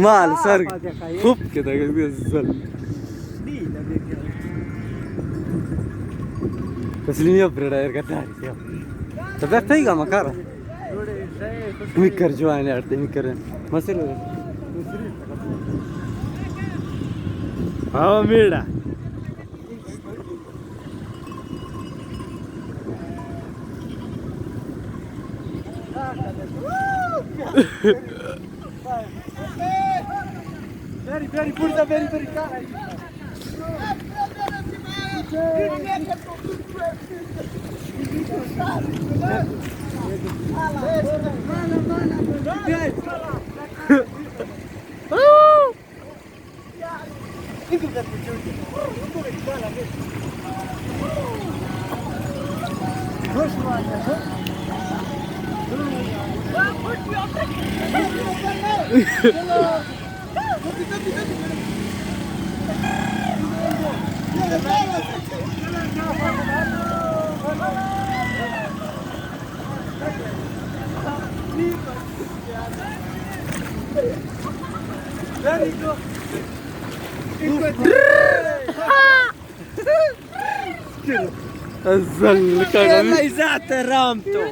مال سر خوب کے دگہ زل. تسلیمی اپر ڈائر کا داری. تو بیٹھے گا مکارا. مکر جوان یار، تے مکر. مسئلہ. ہاں میڑا. Very, very, put the very, very car. زل کنا.